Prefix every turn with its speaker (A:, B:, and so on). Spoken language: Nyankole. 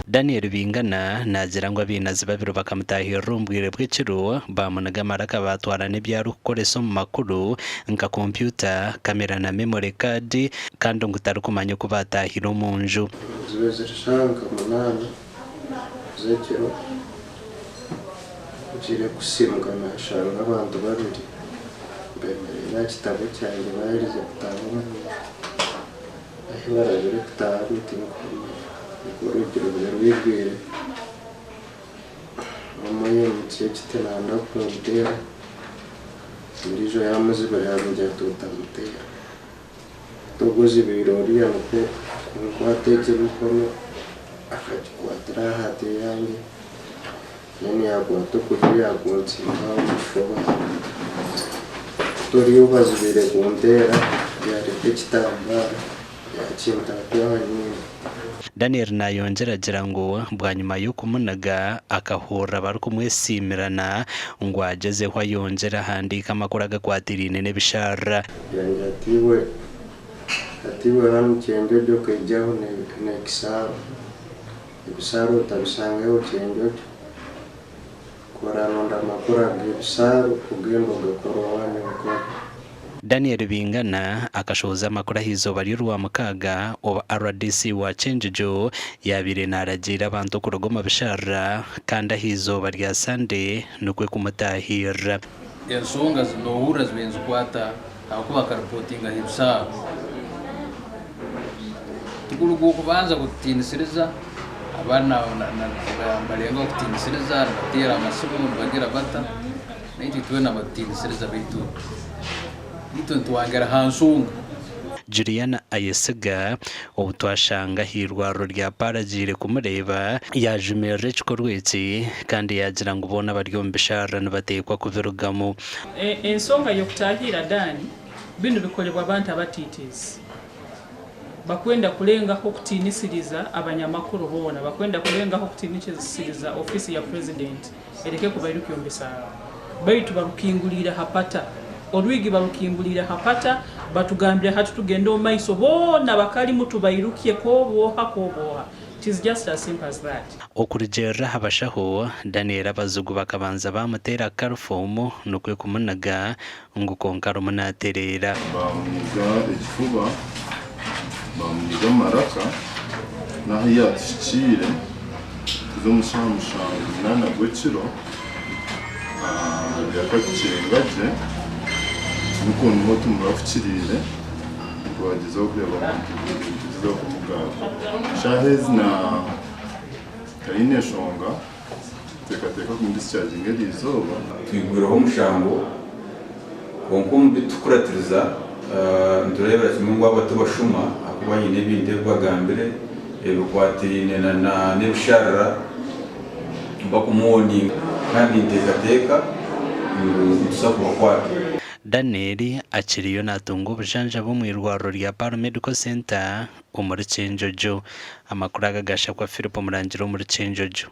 A: Daniel Bingana naagira ngu abainazi babiri bakamutaahirira omu bwire bw'ekiro baamuniga amaraka baatwara n'ebi arikukoresa omu makuru nka kompyuta, kamera na memory card kandi ngu tarikumanya oku baataahire omu nju.
B: Ziba ziri shaaha nka munaana z'ekiro, ngiire kusiimuka naashanga abantu babiri beemereire aha kitabo kyangye baaherize kutaaha omu nju. Ahi barabire kutaahamu tinkumanya ahakuba orwigi rubire rwigwire. Omwe yaimutsya ekiti nayenda kunteera, ondiijo yaamuzibira yaamugira ati otamuteera. Hati ogwo ozibiire oriya nikwo kunkwata egi emikono akagikwatira aha hati eyangye then yaakwata okutu yaakuntsimba omu kifuba. Hati oriya obazibiire kunteera yaareeta ekitambaara yaakintaatwa aha nyindo.
A: Daniel naayongyera agira ngu bwanyima y'okumuniga akahurira barikumwesiimirana ngu agyezeho ayongyere ahandiike amakuru agakwatiraine n'ebisharara.
B: Yangira ati, Iwe, ati iwe hanu Kyenjojo okaijaho n'ekisaaro, ebisaaro otabisangayo Kyenjojo. Ku oraronda amakuru ag'ebisaaro ogende ogakore owaanyu Nkore.
A: Daniel Bingana akashohoza amakuru aha izooba ry'Orwamukaaga obu rdc wa Kyenjojo yaabaire naaragiira abantu okuruga omu bisharara kandi aha izooba rya Sande nikwo kumutaahirira.
C: Ensonga zi nohurira zibaire nizikwata ahakuba akaripotinga aha ebisaaru. Tiguri gw'okubanza kututiinisiriza, abandi nibarengaho kutiinisiriza nibateera amasimu nibagira bata, naitwe twena nibatutiinisiriza beitu itwe nitwangira aha nshonga.
A: Juliana Ayesiga, ou twashanga ah'eirwariro rya Paara agiire kumureeba, yaajumirira ekikorwa eki kandi yaagira ngu boona abari omu bisharara nibateekwa kubirugamu.
D: Ensonga y'okutahirra Dan, binu bikolebwa abantu abatiitiizi. Bakwenda kulengaho kutiinisiriza abanyamakuru boona, bakwenda kulengaho kutiinisiriza ofiisi ya Purezidenti ereke kubairukya omu bisaaro. Baitu barukinguliire ha pata. Orwigi barukinguliire ha pata, batugambire hati tugende omu maiso boona bakalimu tubairukye k'obwoha k'obwoha. It is just as simple as that.
A: Okurugiirira aha bashaho, Daniel abazigu bakabanza baamuteera karifoomu nikwo kumuniga ngu kwonka arimu naatereera.
E: Baamuniga ekifuba, baamuniga amaraka, n'ahu yaatuhikiire kuza omu shaaha mushanju munaana gw'ekiro, yakakyenga gye, nikwo niho tumurahukiriire twagyezaho kureeba ngu nitugyezaho kumugarura. Shaaha ezi na taine nshonga. Teekateeka kumudisichaginga eryo izooba.
F: Twigwireho omushango, kwonka omu bi tukukuratiriza nitureebera kimwe ngu aba tibashuma ahakuba haine ebintu ebi bagambire ebikwatiraine n'ebisharara bakumuwoninga kandi ninteekateeka ngu nituza kubakwata.
A: Daniel akiriyo natunga obujanjabi omu irwariro rya Pearl Medical Centre omuri Kyenjojo. Amakuru aga gashakwa Philip Murangira omuri Kyenjojo.